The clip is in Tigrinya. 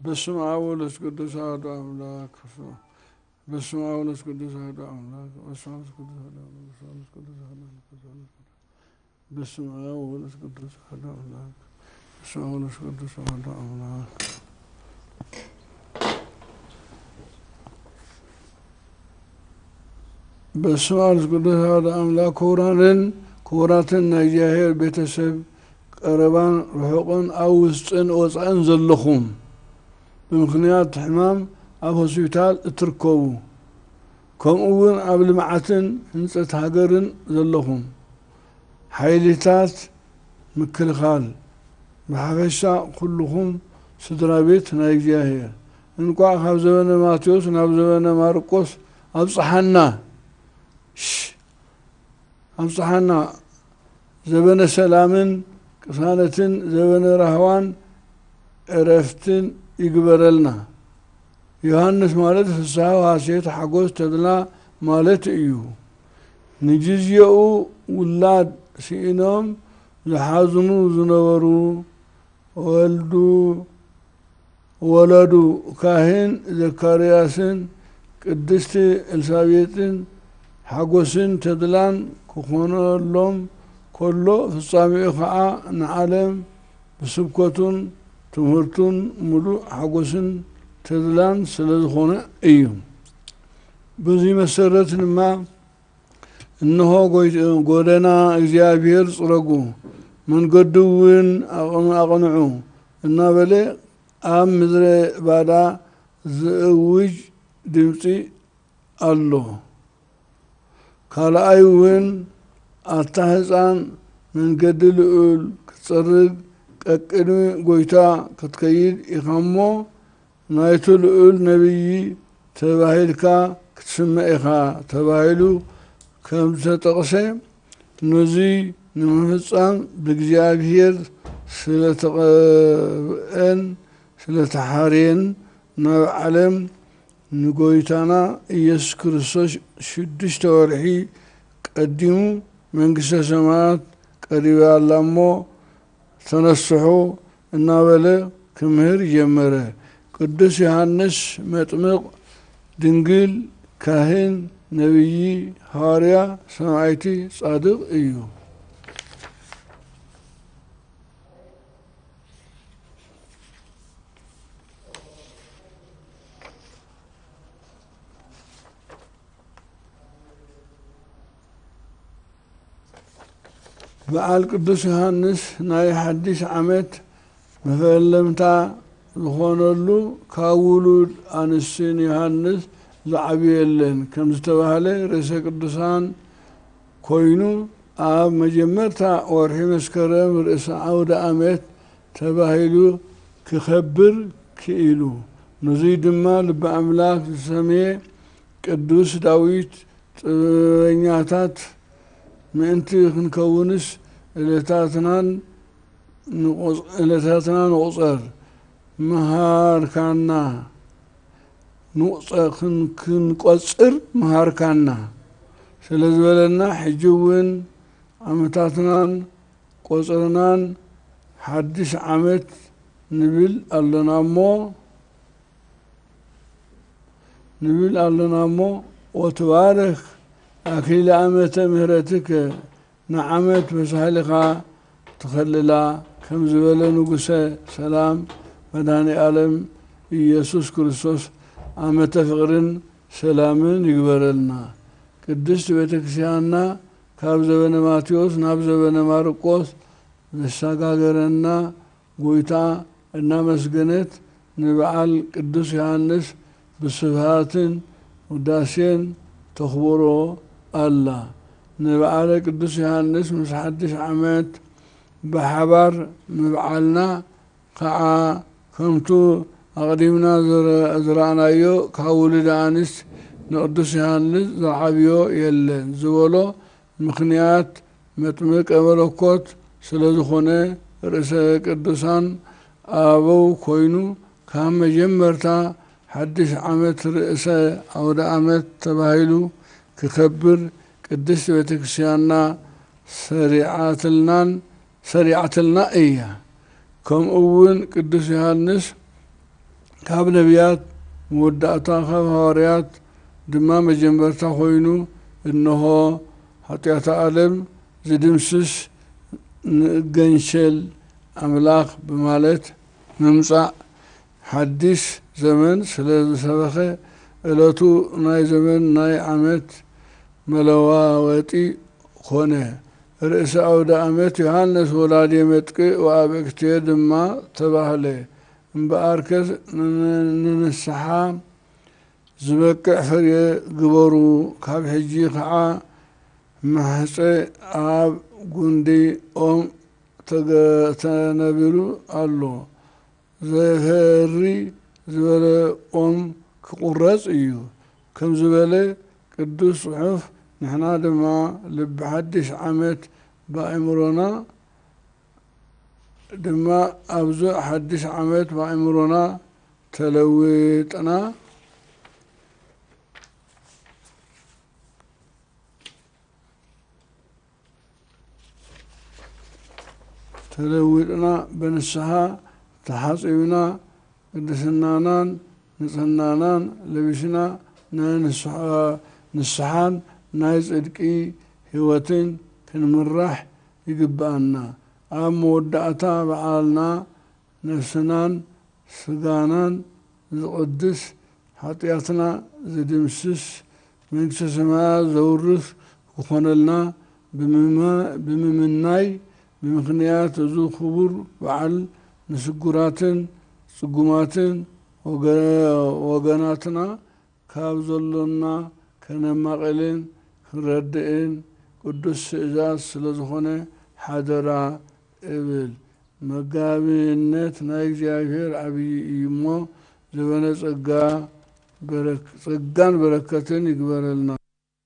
በስመ አብ ወወልድ ቅዱስ አሐዱ አምላክ። በስመ አብ ወወልድ ቅዱስ አሐዱ አምላክ። በስመ አብ ወወልድ ቅዱስ አሐዱ አምላክ። በስመ አብ ወወልድ ቅዱስ አሐዱ አምላክ። በስመ አብ ወወልድ ቅዱስ አሐዱ አምላክ። በስመ አብ ወወልድ ቅዱስ አሐዱ አምላክ። በስመ አብ ወወልድ ቅዱስ አሐዱ አምላክ። በስመ አብ ወወልድ ቅዱስ አሐዱ አምላክ። ክቡራንን ክቡራትን ናይ እግዚኣብሔር ቤተሰብ፣ ቀረባን ርሑቕን፣ ኣብ ውስጥን ወጻእን ዘለኹም፣ ብምኽንያት ሕማም ኣብ ሆስፒታል እትርከቡ፣ ከምኡ እውን ኣብ ልምዓትን ህንጸት ሃገርን ዘለኹም፣ ሓይልታት ምክልኻል፣ ብሓፈሻ ኩልኹም ስድራ ቤት ናይ እግዚኣብሔር፣ እንቋዕ ካብ ዘበነ ማቴዎስ ናብ ዘበነ ማርቆስ ኣብጽሓና። ሽ-፣ ኣብጽሓና። ዘበነ ሰላምን ቅሳነትን፣ ዘበነ ራህዋን ዕረፍትን ይግበረልና። ዮሃንስ ማለት ፍስሃ፣ ሐሴት፣ ሓጎስ፣ ተድላ ማለት እዩ። ንጊዜኡ ውላድ ስኢኖም ዝሓዝኑ ዝነበሩ ወልዱ፣ ወለዱ ካህን ዘካርያስን ቅድስቲ ኤልሳቤጥን ሓጎስን ተድላን ክኾነሎም ከሎ፣ ፍጻሜኡ ኸዓ ንዓለም ብስብከቱን ትምህርቱን ምሉእ ሓጎስን ተድላን ስለ ዝኾነ እዩ። በዚ መሰረት ድማ፣ እንሆ፣ ጎይ-፣ ጎደና እግዚኣብሔር ጽረጉ፣ መንገዱ እውን ኣቕን-፣ ኣቕንዑ እናበለ ኣብ ምድረ ባዳ ዝእውጅ ድምጺ ኣሎ። ካልኣይ እውን፣ ኣታ ህፃን፣ መንገዲ ልዑል ክትጸርግ ቀቅድሚ ጎይታ ክትከይድ ኢኻ እሞ፣ ናይቱ ልዑል ነቢይ ተባሂልካ ክትስመ ኢኻ ተባሂሉ ከም ዝተጠቕሰ፣ ነዙይ ንምፍጻም ብእግዚኣብሔር ስለተቐብአን ስለተሓርየን፣ ናብ ዓለም ንጎይታና ኢየሱስ ክርስቶስ ሽዱሽተ ወርሒ ቀዲሙ፣ መንግስተ ሰማያት ቀሪባ ኣላ እሞ፣ ተነስሑ እናበለ ክምህር ጀመረ። ቅዱስ ዮሃንስ መጥምቕ፣ ድንግል፣ ካህን፣ ነቢይ፣ ሃዋርያ፣ ሰማዕቲ፣ ጻድቕ እዩ። በዓል ቅዱስ ዮሃንስ ናይ ሓድሽ ዓመት መፈለምታ ዝኾነሉ፣ ካብ ውሉድ ኣንስቲ ንዮሃንስ ዝዓቢ የለን ከም ዝተባህለ፣ ርእሰ ቅዱሳን ኮይኑ፣ ኣብ መጀመርታ ወርሒ መስከረም ርእሰ ዓውደ ዓመት ተባሂሉ ክኸብር ክኢሉ። ነዙይ ድማ ልበ ኣምላክ ዝሰመየ ቅዱስ ዳዊት፣ ጥበበኛታት ምእንቲ ክንከውንስ ዕለታትናን ንቑጽ-፣ ዕለታትና ንቑጸር ምሃርካና፣ ንቑጸ-፣ ክን-፣ ክንቆጽር ምሃርካና ስለ ዝበለና፣ ሕጂ እውን ዓመታትናን ቆጽርናን ሓድሽ ዓመት ንብል ኣሎና እሞ፣ ንብል ኣሎና እሞ፣ ወትባረክ ኣክሊለ ዓመተ ምህረትከ፣ ንዓመት መሳህልኻ ትኸልላ፣ ከም ዝበለ ንጉሰ ሰላም መድኃኔ ዓለም ኢየሱስ ክርስቶስ ዓመተ ፍቕርን ሰላምን ይግበረልና። ቅድስት ቤተ ክርስቲያንና ካብ ዘበነ ማቴዎስ ናብ ዘበነ ማርቆስ ዘሰጋገረና ጎይታ እናመስገነት፣ ንበዓል ቅዱስ ዮሃንስ ብስብሃትን ውዳሴን ተኽብሮ ኣላ። ንበዓለ ቅዱስ ዮሃንስ ምስ ሓድሽ ዓመት ብሓባር ምብዓልና ከዓ፣ ከምቱ ኣቕዲምና ዝረ-፣ ዝረኣናዮ፣ ካብ ውሉደ ኣንስት ንቅዱስ ዮሃንስ ዝዓብዮ የለን ዝበሎ ምኽንያት፣ መጥምቀ መለኮት ስለ ዝኾነ፣ ርእሰ ቅዱሳን ኣበው ኮይኑ፣ ካብ መጀመርታ ሓድሽ ዓመት ርእሰ ኣውደ ዓመት ተባሂሉ ክኸብር ቅድስት ቤተ ክርስቲያንና ሰሪዓትልናን፣ ሰሪዓትልና እያ። ከምኡ እውን ቅዱስ ዮሃንስ ካብ ነቢያት መወዳእታ፣ ካብ ሃዋርያት ድማ መጀመርታ ኮይኑ፣ እንሆ፣ ሓጢኣተ ዓለም ዝድምስስ ንእገንሸል ኣምላኽ ብማለት ምምጻእ ሓድሽ ዘመን ስለ ዝሰበኸ፣ ዕለቱ ናይ ዘመን ናይ ዓመት መለዋወጢ ኮነ። ርእሰ ኣውደ ኣመት ዮሃንስ ወላዲ መጥቅእ ወኣበክትየ ድማ ተባህለ። እምበኣርከስ ን-፣ ንንስሓ ዝበቅዕ ፍርየ ግበሩ። ካብ ሕጂ ኸዓ ማሕፀ ኣብ ጉንዲ ኦም ተገ-፣ ተነቢሩ ኣሎ። ዘፈሪ ዝበለ ኦም ክቑረፅ እዩ። ከም ዝበለ ቅዱስ ጽሑፍ፣ ንሕና ድማ ልቢ ሓድሽ ዓመት ብኣእምሮና ድማ ኣብዚ ሓድሽ ዓመት ብኣእምሮና ተለዊጥና፣ ተለዊጥና ብንስሓ ተሓጺብና ቅድስናናን ንጽህናናን ለቢስና ናይ ንስሓ-፣ ንስሓን ናይ ጽድቂ ህይወትን ክንምራሕ ይግብኣና። ኣብ መወዳእታ በዓልና ነፍስናን ስጋናን ዝቕድስ፣ ሓጢኣትና ዝድምስስ፣ መንግስተ ሰማያት ዘውርስ ክኾነልና ብምመ-፣ ብምምናይ፣ ብምኽንያት እዚ ክቡር በዓል ንስጉራትን ጽጉማትን ወገ-፣ ወገናትና ካብ ዘሎና ከነማቕልን ክንረድእን ቅዱስ ትእዛዝ ስለ ዝኾነ ሓደራ እብል። መጋቢነት ናይ እግዚኣብሔር ዓብዪ እዩ እሞ፣ ዘበነ ጸጋ በረክ-፣ ጸጋን በረከትን ይግበረልና።